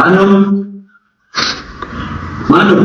ማነው? ማነው?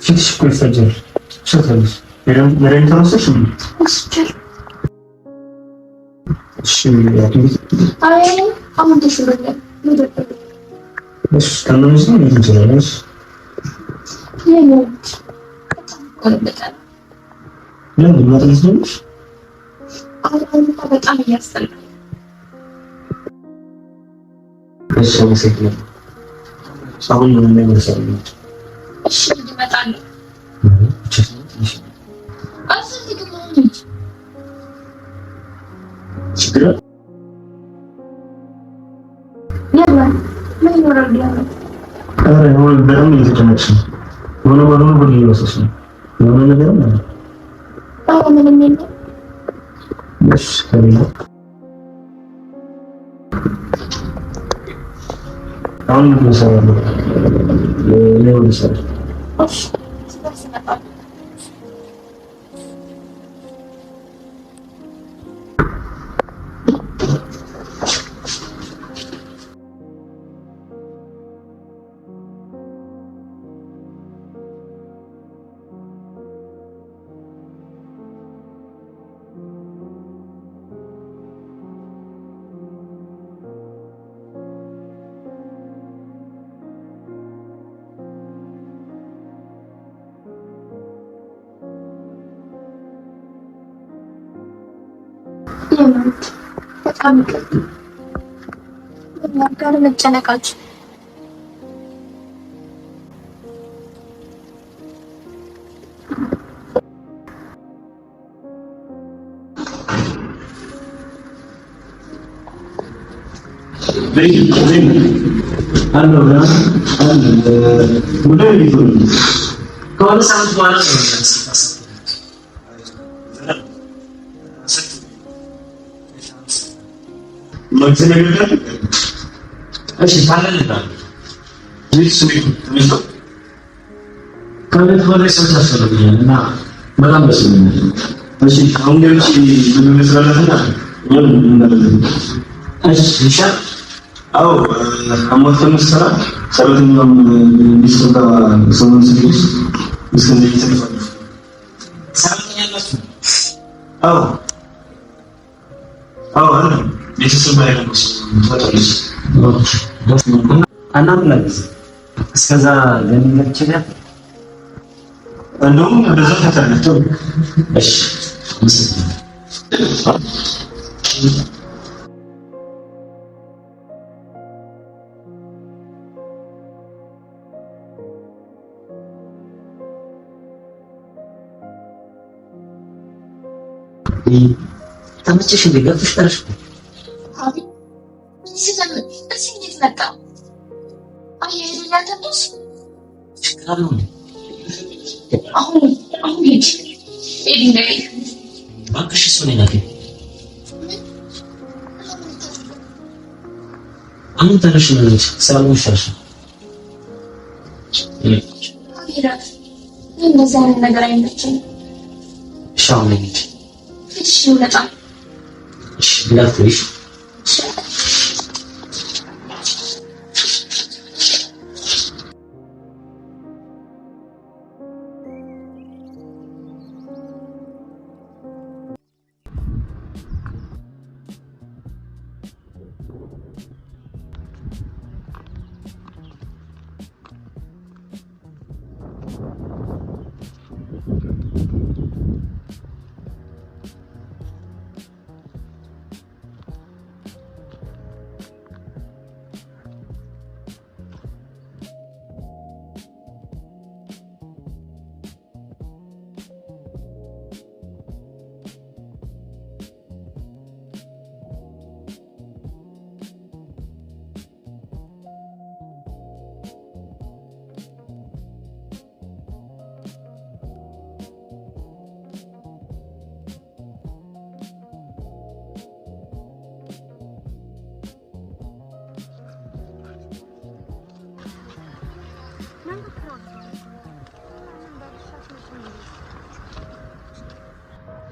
ፊትሽ እኮ ይፈጃል። ትችያለሽ። መድኃኒት አልወሰድሽም? እሺ አሁን ተሽሎኛል። እሺ ካመመሽ ነው መሄድ እንችላለን። እሺ ለምን ማጥናት ጀመርሽ? በጣም እያስጠላል። እሺ አመሰግናለሁ። አሁን ምንም አይመስልም። እሺ እመጣለሁ። ችግር የለም። ምን ይኖራል? ኧረ በጣም እየተጨነቅሽ ነው። የሆነ ባልሆነ ሁሉ እየወሰድሽ ነው። የሆነ ነገር አለ። ኧረ ምንም የለም። እሺ ከሌለ አሁን ምግብ እሰራለሁ። እኔ ወደ ስራ። እሺ ስደርስ እመጣለሁ። በጣም ይቅርታ ጋር መጨነቃችሁ። ከሆነ ሳምንት በኋላ ነው። ከቤት በላይ ሰዎች ያስፈልጉኛል እና በጣም ደስ ይለኛል። እሺ አሁን ገብቼ ምግብ ልስራላትና እሺ ይሻል። አዎ አሟልተን ስራ ሰራተኛውም እንዲሰራ ሰውን ስለይዝ እስከዚህ ይተርፋል። ሰራተኛ አላችሁ? አዎ አዎ አለ ቤተሰብ ላይ ነው ትመጣለች። እናምን እስከዛ ለምን ይችላል? እንደውም በዛ ተተርፈው። እሺ ተመቸሽ እንዴ? ገብቶሽ ቀረሽ? እዚህ እንዴት መጣ? ችግር አለው እንዴ? አሁን አሁን ሂድ ኤዲን እባክሽ እሱን የላከኝ። አሁን ተነሽ ነው ሰላም ይሻልሽ። እንደዚህ አይነት ነገር አይመቸኝም። እሺ አሁን እንሂድ። እሺ በጣም እሺ እንዳትቆይ። እሺ።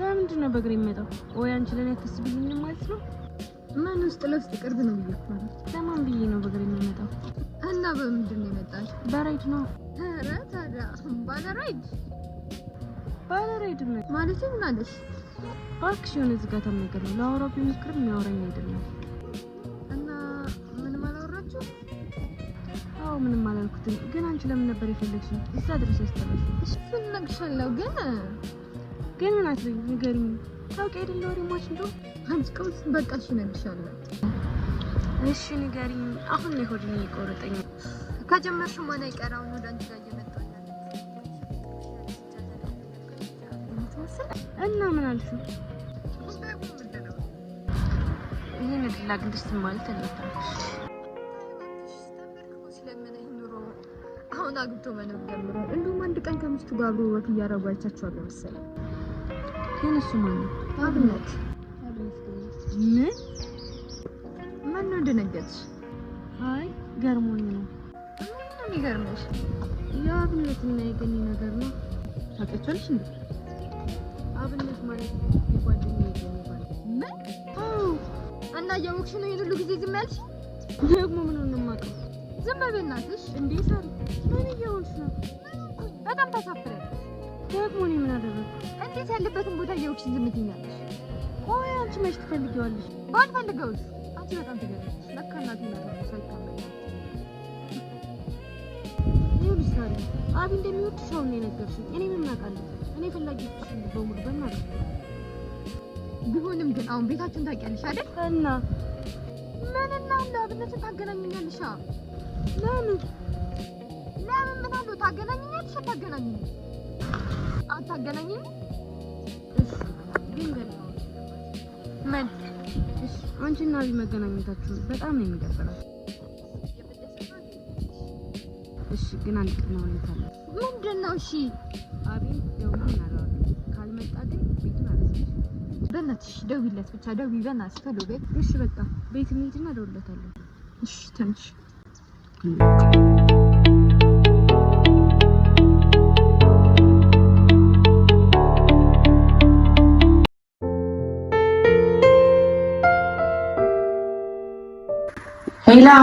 ለምንድን ነው በእግር የሚመጣው? ወይ አንቺ ለኔ አታስቢልኝም ማለት ነው? ምን ውስጥ ለውስጥ ቅርብ ነው ብዬ እኮ ነው። ለማን ብዬ ነው በእግር የሚመጣው? እና በምንድን ነው የመጣሽ? በራይድ ነው። ኧረ ታዲያ ባለ ራይድ ባለ ራይድ ምን ማለት ምን አለሽ? እባክሽ የሆነ ዝጋታም ነገር ነው። ላወራው ቢሞክርም የሚያወራኝ አይደለም። እና ምንም አላወራችሁ? አዎ ምንም አላልኩትም። ግን አንቺ ለምን ነበር የፈለግሽኝ? እዛ ድረስ ያስጠራሽ። እሱን እነግርሻለሁ ግን ግን ምን አትበይኝ፣ ንገሪኝ። ታውቂ አይደለ ወሬ ሟች እንደው አንቺ ቀውስ በቃ እሺ እነግርሻለሁ። እሺ ንገሪኝ። አሁን ነው ሆድን እየቆረጠኝ። ከጀመርሽው ማን አይቀር አሁን ወደ አንቺ ጋር እየመጣሁ እና ምን አልሽው? ደግሞ ምንድን ነው? ይሄን እድል አግኝተሽ ዝም ማለት አልነበረብሽ። ተንበርክኮ ሲለምነኝ ኑሮ አሁን አግብቶ መኖር ጀምሯል። እንዲሁም አንድ ቀን ከሚስቱ ጋር አብሮ walk እያደረጉ አይቻቸዋለሁ መሰለኝ። ግን እሱ ማን ነው? አብነት ምን? ምን ነው ደነገጥሽ? አይ ገርሞኝ ነው። ምን ነው የሚገርምሽ? የአብነትና የገኒ ነገር ነው። ታውቂያቸዋለሽ እንዴ? አብነት ማለት የጓደኛዬ ገኒ ባል። ምን? እና እያወቅሽ ነው ይሄን ሁሉ ጊዜ ዝም ያልሽ? ደግሞ ምን ነው የማውቀው? ዝም በይ በእናትሽ። እንዴ ሳሪ፣ ምን እየሆንሽ ነው? በጣም ታሳፍሪያለሽ። ደግሞ እኔ ምን አደረግኩ? እንዴት ያለበትን ቦታ እያወቅሽ ዝም ትይኛለሽ? ቆይ አንቺ መች ትፈልጊዋለሽ? ባልፈልገውስ? አንቺ በጣም ትገርሚያለሽ። ለካ እናቴ ናት ሳይታመኝ። ይኸውልሽ ሳሪ፣ አቢ እንደሚወድሽ አሁን ነው የነገርሽኝ። እኔ ምን አውቃለሁ? እኔ ፈላጊዎችሽን በሙሉ በምን አውቃለሁ? ቢሆንም ግን አሁን ቤታችሁን ታውቂያለሽ አይደል? እና ምን እና አለ አብነትን ታገናኘኛለሽ? ለምን ለምን ምን አለው? ታገናኘኛለሽ? አታገናኘኝም? አታገናኘኝም? እሺ ግን ገና ምን እሺ፣ አንቺና አቢ መገናኘታችሁ በጣም ነው የሚደብረው። እሺ ግን አንድ ቅድመ ሁኔታ አለ። ምንድን ነው? እሺ አቢን ደውዬ እናወራዋለን። ካልመጣ ግን ቤቱን አላሳይሽም። በእናትሽ ደውይለት ብቻ ደውይ፣ በእናትሽ ቶሎ በይ። እሺ በቃ ቤት እንሂድና እደውልለታለሁ። እሺ ተነሽ። Hello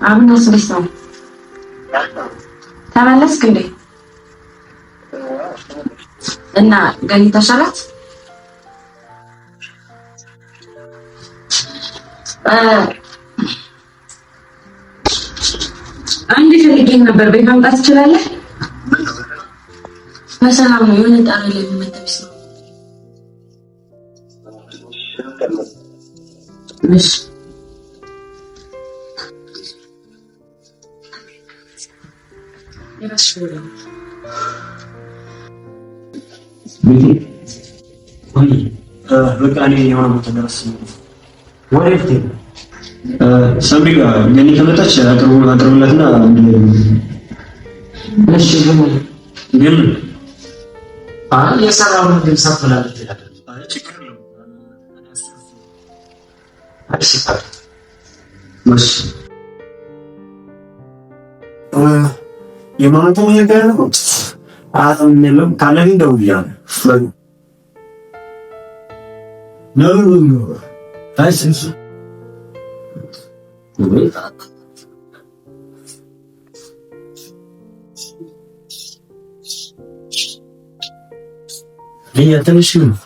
አብነት እንዴት ነው? ተመለስክ እንዴ? እና ገኒ ተሻላት? አንድ ፈልጌህ ነበር። ቤት መምጣት ትችላለህ? በሰላም ነው። የሆነ ጣሪያ ላይ የሚመታ ቢስ ነው። እሺ የራስሽ ወሬ ነው። ቤቴ ወይ በቃ እኔ የሆነ ቦታ ደረስ ወዴት ትሄድ? ሰምሪ ጋር ገኒ ከመጣች አቅርቡላትና አንድ ላይ እሺ ግን ግን አይ የሰራውን ምግብ ሳትበላ ትሄዳለህ። አይ ችግር የለውም። እሺ እሺ የማመጣው ነገር ነው። አሁን ካለኝ ደውያለሁ። ነው ነው ትንሽ ነው።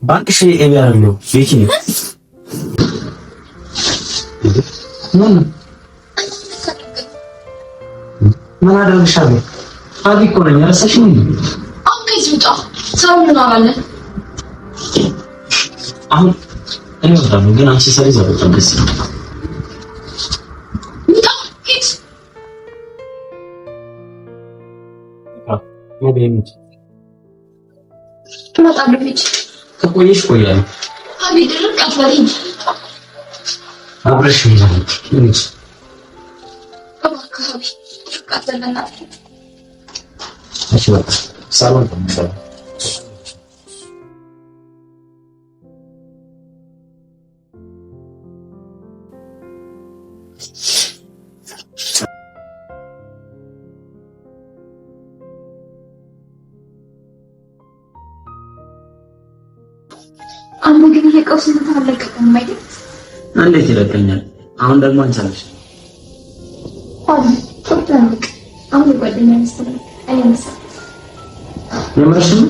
እባክሽ ኤቢ አይደለሁም ቤኪ ነኝ። ምን አደርግሻለሁ? አቢ እኮ ነኝ። አረሳሽኝ? አሁን ከዚህ ውጣ። ሰው እናወራለን። አሁን እኔ እወጣለሁ፣ ግን አንቺ ሰሪ በጣም ደስ ይላል። ውጣ፣ ሂድ። እመጣለሁ። ሂድ። ከቆየሽ እቆያለሁ። አቢ ድርቅ አትበል። ሂድ። አብረሽ እንሂድ። እባክህ አቢ ድርቅ አትበል በእናትህ። እሺ በቃ ሳሎን ነው። አንተ ግን ይሄ ቀውስ እንትን አልለቀቀም አይደል? እንዴት ይለቀኛል? አሁን ደግሞ አንቺ አለሽ። አቢ ቁርጥህን እወቅ። አሁን የጓደኛ ሚስት ነህ። እኔ መሰለኝ። የምርሽ ነው?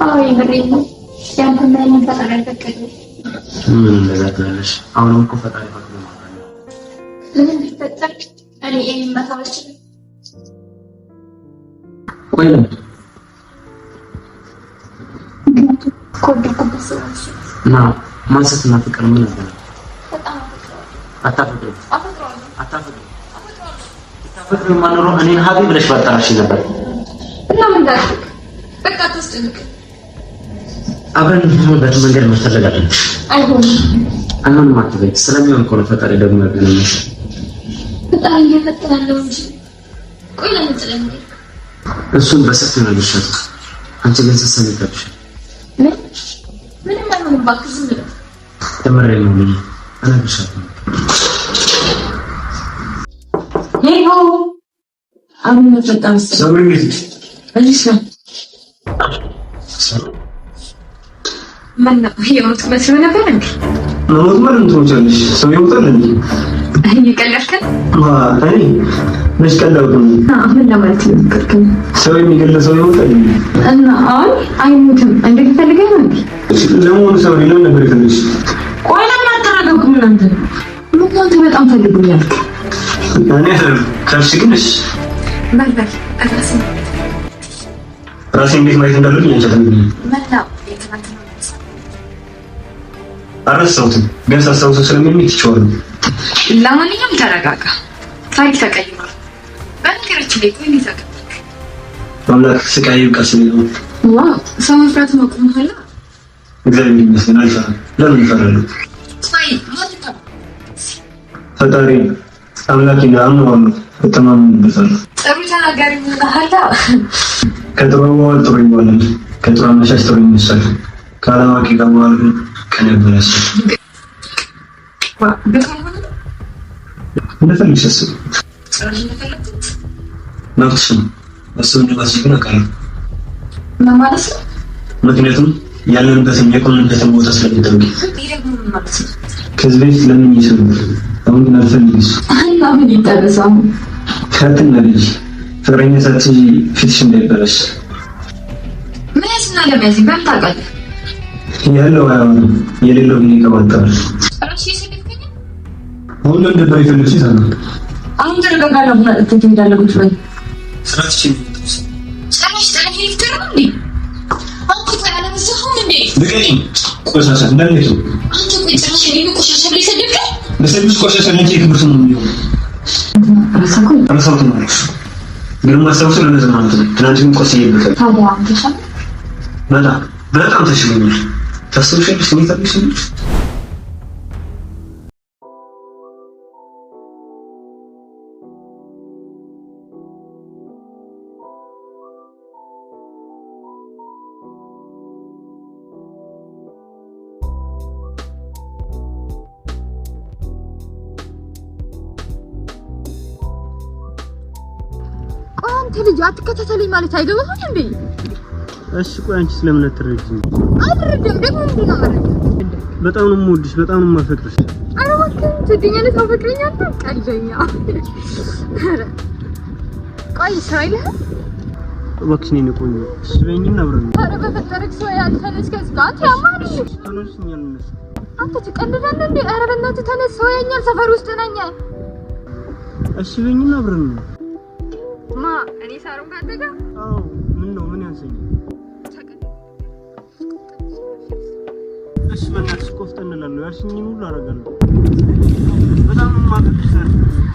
አዎ የምሬን ነው። ያንተና የእኔን ፈጣሪ አልፈቀደም። ምን እንደዛ ትላለሽ? አሁንም እኮ ፈጣሪ ፈቅዶ ማለት ነው። ምንም ቢፈጠር እኔ ኤቢን መተው አልችልም። ቆይ ለምን? ምክንያቱም ከወደድኩበት ሰው እሱ እና ማንሰትና ፍቅር ምን አገናኘው? በጣም አፈቅረዋለሁ። አታፈቅሪም? አፈቅረዋለሁ። አታፈቅሪም? ብታፈቅሪው ኖሮ እኔን ሀቢ ብለሽ ባጠራሽኝ ነበር። እና ምን ላድርግ? በቃ አታስጨንቅ። አብረን የምንሆንበት መንገድ መፈለግ አለብን። አይሆንም። አይሆንም አትበይ። ስለሚሆን እኮ ነው ፈጣሪ ደግሞ ያገናኘሽ። ፈጣሪ እየፈጠራለሁ እንጂ። ቆይ ለምን ጥለኸኝ ሄድክ? እሱን በሰፊው እነግርሻለሁ። አንቺ ግን ስትሰሚ ይከብድሻል። ምን? ምንም አይሆንም። እባክህ ዝም በል። ተምሬ ነው ብዬ እነግርሻለሁ። ሄሎ አሁን መጣ መሰለኝ። እሺ ምን ነው የሞትክ መስሎ ነበር እንዴ? መሞት ማለት ትሞቻለሽ። ሰው ይሞታል እንዴ? እየቀለድክ ነው? እኔ መች ቀለድኩኝ? ምን ለማለት እየሞከርክ ነው? ሰው የሚገድል ሰው ይሞታል እንዴ? እና አይ አይሞትም። እንዴት ፈልገህ ነው እንዴ? ለመሆኑ ሰው ለምን ነበር የፈለግሽ? ቆይ ለምን አትረጋጉም እናንተ? ምን አንተ በጣም ፈልጎኛል። እኔ አይደለም ካልሽ ግን እሺ። በል በል ራስህን ራሴን እንዴት ማየት እንዳለብኝ አንቺ አትነግሪኝም። መላው የትናንትናው አልረሳሁትም፣ ግን ሳስታውሰው ስለሚያመኝ ትቼዋለሁ። ለማንኛውም ተረጋጋ። ታሪክ ተቀይሯል። በነገራችን ላይ ቆይ እንዴት አገባክ? አምላክ ስቃይ ይብቃ ስለኝ ነው። Wow ሰው መፍራት አቁመሃል። እግዚአብሔር ይመስገን አልፈራም። ለምን እፈራለሁ? ቆይ ማን ነው? ፈጣሪ አምላኬን አምነዋለሁ፣ እተማመንበታለሁ። ጥሩ ተናጋሪ ሆነሃል። ከጥሩ መዋል ጥሩ ይዋላል፣ ከጥሩ አመሻሽ ጥሩ ይነሳል። ከአላዋቂ ጋር መዋል ግን ቀን ያበላሻል። እንደፈለግሽ አስቢ፣ መብትሽ ነው። ማሰብ እንደማትችይ ግን አውቃለሁ። ምን ማለት ነው? ምክንያቱም ያለንበትን የቆምንበትን ቦታ ስለምታውቂ። ይሄ ደግሞ ምን ማለት ነው? ከዚህ በፊት ለምኜሽ ነበር፣ አሁን ግን አልፈልግሽ። እና ምን ይጠበስ አሁን? አትናደጂ፣ ፍቅረኛ ሳትይዢ ፊትሽ እንዳይበላሽ። መያዝና ለመያዝ በምን ታውቃለህ? ያለው አያወራም፣ የሌለው ግን ይቀባጥራል። እራሱ እየሰደብከኝ ነው? አሁን ለምን ነበር የፈለግሽ? ይዛና አሁን ተረጋጋና ቡና ጠጥተህ ትሄዳለህ። ቁጭ በል። ስራችን ነው። ጭራሽ ጥለኸኝ ልትሄድ ነው እንዴ? አንተ ቆይ አላበዛኸውም እንዴ? ልቀቂኝ! ቆሻሻ እንዳለች ነው። አንተ ቆይ ጭራሽ እኔን ቆሻሻ ብለህ ሰደብከኝ? በሰብስ ቆሻሻ ለአንቺ የክብር ስም ነው የሚሆነው። ረሳኸው? ረሳሁትም አልኩሽ፣ ግን ማስታወሰው ለመዝናናት ነው። ትናንት ግን ቆስዬበታለሁ። ታዲያ አንተ ሻል በጣም በጣም ተሽሎኛል። ታስብሻለሽ? እኔ ታውቂሽ? አንተ ልጅ አትከታተለኝ ማለት አይገባህም እንዴ? እሺ ቆይ አንቺ ስለምን አትረጂኝ? አልረዳም። ደግሞ ምንድን ነው የምረዳው? በጣም ነው የምወድሽ፣ በጣም ነው የማፈቅርሽ። ኧረ እባክህ ትወደኛለህ፣ ታፈቅረኛለህ? ቀልደኛ። ኧረ ቆይ ስራ የለህም? እባክሽ እኔን ቆንጆ እሺ በይኝና አብረን ነው። ኧረ በፈጠረክ ሰው ያልተነስ ከዚህ ጋር አንተ ያማል እንዴ? ተነሽ እኛ እንነሳ። አንተ ትቀልዳለህ እንዴ? ኧረ በእናትህ ተነስ፣ ሰው ያኛል፣ ሰፈር ውስጥ ነኝ። እሺ በይኝና አብረን ነው። ማ እኔ ሳሩን ካንተ ጋር? አዎ ምን ነው ምን ያንሰኛል? እሺ በእናትሽ ቆፍጠን እላለሁ፣ ያልሽኝን ሁሉ አደርጋለሁ። በጣም ነው የማፈቅርሽ ሳሪ።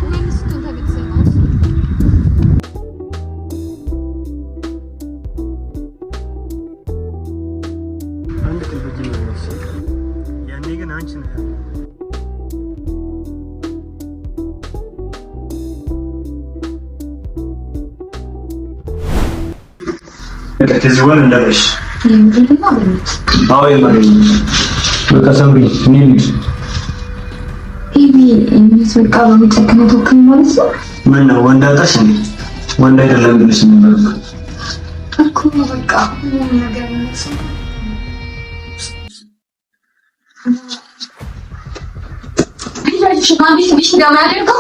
እኔም ስትሆን ተመልሰህ ነው። አንድ ቀን በእጄ ነው ያልሽ። ያኔ ግን አንቺ ነሽ። ከዚህ በኋላ እንዳለሽ። አዎ የማገኝ በቃ ሳምሪ እኔ ልሂድ። ኤቢ እንዴት በቃ በሚጨክነው ተወክል ማለት ነው ምን ነው ወንድ አጣሽ እንዴ? ወንድ አይደለም ብለሽ ነበር እኮ በቃ ሁሉም ነገር ነው። እንደማያደርገው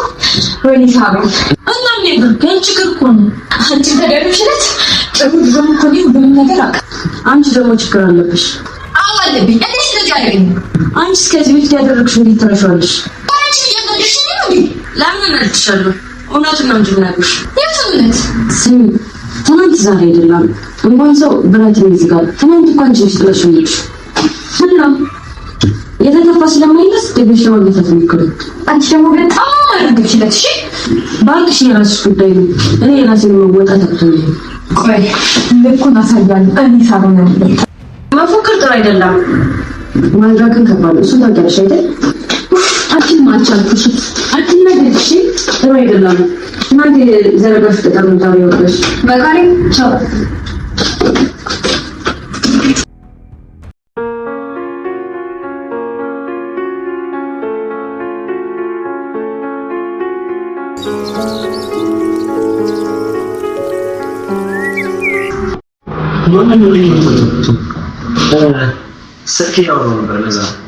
ወይኔ ሳሮን እና ምን ግን ችግር እኮ ነው። አንቺ ተደርብሽለት ጥሩ ድሮም እኮ እኔ ሁሉንም ነገር አውቃለሁ። አንቺ ደግሞ ችግር አለብሽ። አዎ አለብኝ። እንዴት እንደዚህ አደረገኝ? አንቺ ከዚህ በፊት ያደረግሽው እንዴት ትረሺዋለሽ? አንቺ እየቀለድሽ ነው እንዴ? ለምን እመልስሻለሁ? እውነቱን ነው እንጂ የምነግርሽ። የቱን እውነት? ስሚ፣ ትናንት ዛሬ አይደለም። እንኳን ሰው ብረትን ይዝጋል። ትናንት እኮ አንቺ ነሽ ጥለሽው የሄድሽው። ምን ነው የተተፋ ስለማይነስ ደግመሽ ለማግኘት አትሞክሪ። አንቺ ደግሞ በጣም አደረግሽለት። እሺ እባክሽ የራስሽ ጉዳይ ነው። እኔ የራሴን መወጣት አቅቶኛል። ቆይ ልኩን አሳያለሁ። እኔ ሳሮን አይደለም። መፎከር ጥሩ አይደለም። ማድረግን ከባድ ነው። እሱን ታውቂያለሽ አይደል? አንቺም አልቻልኩሽም። አትናደጂ እሺ? ጥሩ አይደለም። ትናንት የዘረጋሽ ቅጠል ነው ዛሬ የወጣሽ። በቃ እኔ ቻው። ማንን ነው የምትወጂው? ስልክ እያወራሁ ነበር ለዛ ነው።